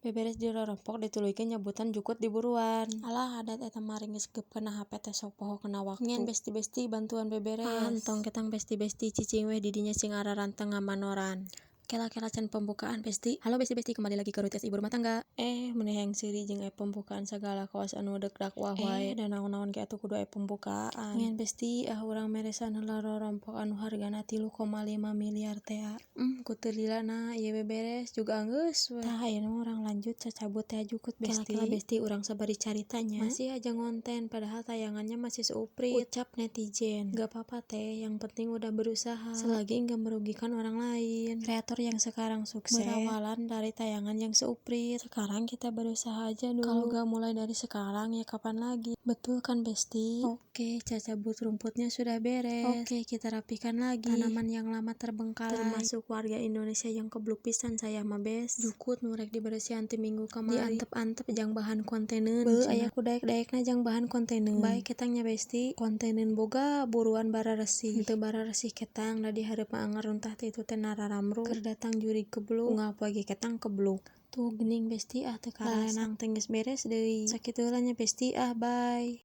Beberes dirorompok dituluykeun nyebutan jukut diburuan. Alah, adat eta mah geus geup kana hape teh sok poho kana waktu. Ngen besti-besti bantuan beberes. Ah, entong ketang besti-besti, cicing weh di dinya sing araranteng ngamanoran. Kela-kela can pembukaan, besti. Halo besti-besti, kembali lagi ke rutinitas ibu rumah tangga. Eh, meni hayang seuri jeung aya pembukaan sagala kawas anu deuk dakwah wae. Da naon-naon ge atuh kudu aya pembukaan. Ngen besti, ah, urang meresan heula rorompok anu hargana 3,5 miliar tea. Ku teu lila na ieu beberes juga anggeus we. Tah, ayeuna mah urang lanjut cacabut tea jukut, besti. Kela-kela besti, urang sabari carita nya. Masih aja ngonten padahal tayangannya masih seuprit. Ucap netizen. Gak apa-apa teh, yang penting udah berusaha. Selagi nggak merugikan orang lain. Kreator yang sekarang sukses berawalan dari tayangan yang seuprit. Sekarang kita berusaha aja dulu. Kalau gak mulai dari sekarang, ya kapan lagi? Betul kan, besti? Oke, cacabut rumputnya sudah beres. Oke, kita rapikan lagi. Tanaman yang lama terbengkalai. Termasuk warga Indonesia yang kebluk pisan saya mah, bes. Jukut nu rek diberesihan ti minggu kamari. Diantep-antep jang bahan konteneun. Beuh, aya ku daek-daekna jang bahan konteneun. Baik ketang nya, besti. Konteneun boga buruan bararesih. Henteu bararesih ketang da di hareup mah anger runtah ti itu teh nararamruk. Keur datang jurig kebluk. Unggal poe ge ketang kebluk. Tuh geuning besti, ah, teu karasa. Lalenang teh geus beres deui. Sakitu heula nya, besti, ah, bye.